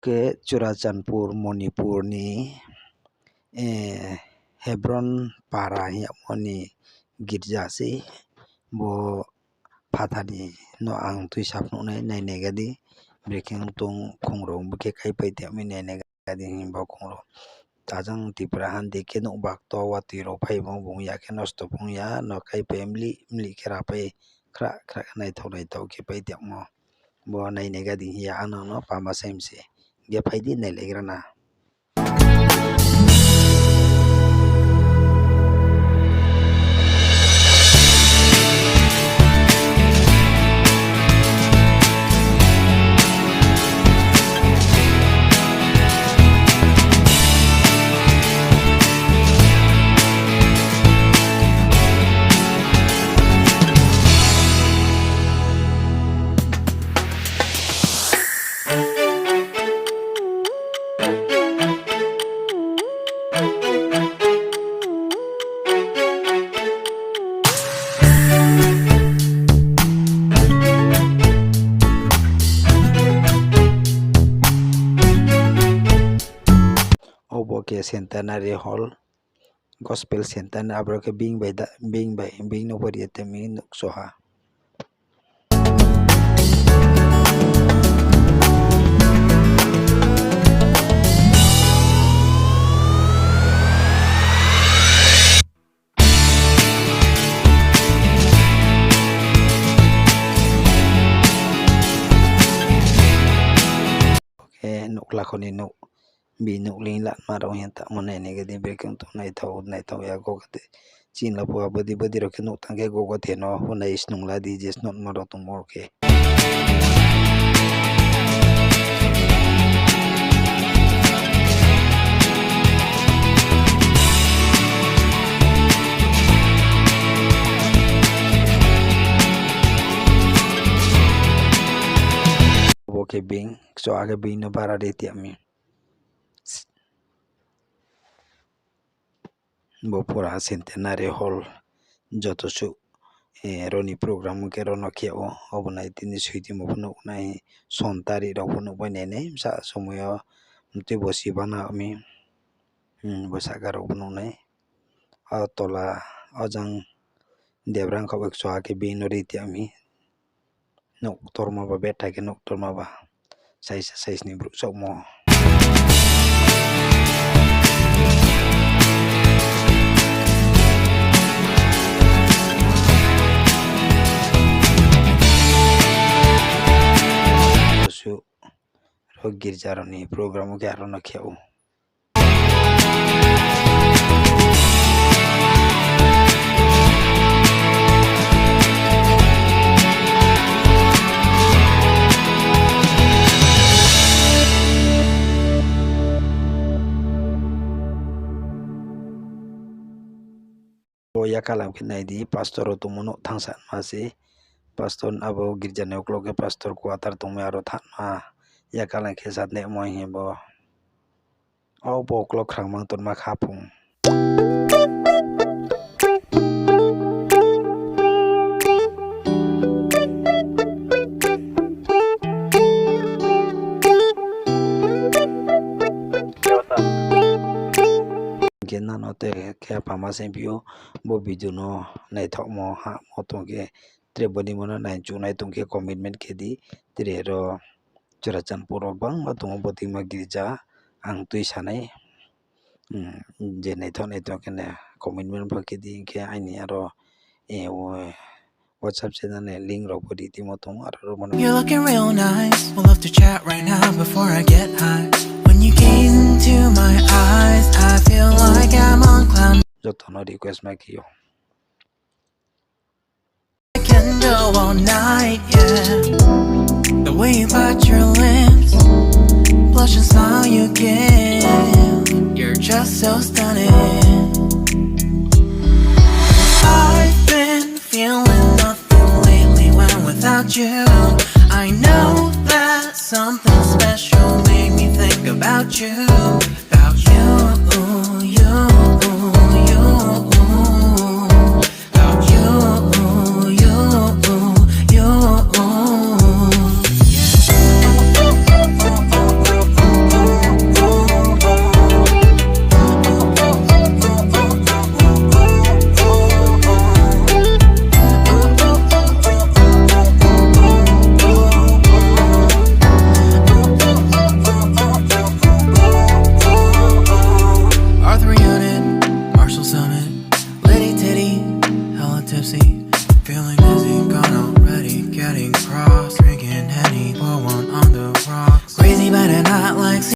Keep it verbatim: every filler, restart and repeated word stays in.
khe Churachandpur, Manipur ni, eh, Hebron para hing yagmo ni girja sei. Bo phathar ni no ang tuisa phnuh nai, nainai ga di. Brekhe tong khong rao, brekhe kaipai tong mi nainai ga di hing bo khong rao. Ajang Tripura handi khe nouh bakto watoi rao phaimo bung ya khe nosto phung ya, no kaipai mlih mlih khe rapai khra khra naithao naithao khe pai tongmo. Bo nainai ga di hing ya, ano no pama saim se. Ge phai di, nailaigra na. Obo khe Centenary Hall, Gospel Centenary, aboro khe being bai da, being bai, being no pori ya temi nuksoha. Khe nuhkla kho ni nuh, bi nuh ling lanma rao hing tamo nainai ga di, brekhe tong naithao, naithao ya gogo de. Chini la phuh ha bodi bodi rao khe nuh tang khe gogo the no, hunai snung la di je snotma rao tongmo rao khe. Bo khe being, kchoa khe being no bara ri tiya mi. Bo pura Centenary Hall joto suh, eh, rao ni program khe rao no khe ou, obo nai tini soi timo pho nuh nai, son tarik rao pho nuh bai nai nai, bsa somoi yo mtui bo si bana mi, hmm, bo sahka rao pho nuh nai. O tola, o jang Debrang kha bai kchoa khe being no ri tiya mi. Nouh ktorma ba, betha khe nouh ktorma ba. Saisa saisni brouh chaohmo. Suh, ro girja rao ni program khe aro no khe ou. Bo yakalam khe nai di, pastor rao tongmo nouh thanngsa ma se. Pastor abo girja ni uklau khe pastor quarter tongmai, aro thanngma. Yakalam khe sa nemo hing bo. O bo uklau khrangmang tongma khaphung. Hing khe nano te khe pama se phi ou, bo video no naithaohmo hamo tong khe, tre bodei mo no nai chunai tong khe commitment khe di, tre ro Churachandpur wo gbangma tong ou, bodei ma girja ang tui sanai, je naithaoh naithaoh khe na commitment pho khe di, hing khe aini aro, eh, WhatsApp channel ni link rao pho ri timo tong ou, aro ro mo no. You're looking real nice. Would love to chat right now before I get high. When you gaze into my eyes, I feel like I'm on cloud. Joto no request ma khe ou. I can go all night, yeah. The way you bite your lips, blush and smile you give, you're just so stunning. I've been feeling nothing lately when without you. I know that something special made me think about you, about you, you, you, about you, you, you, you. I've seen. Feeling this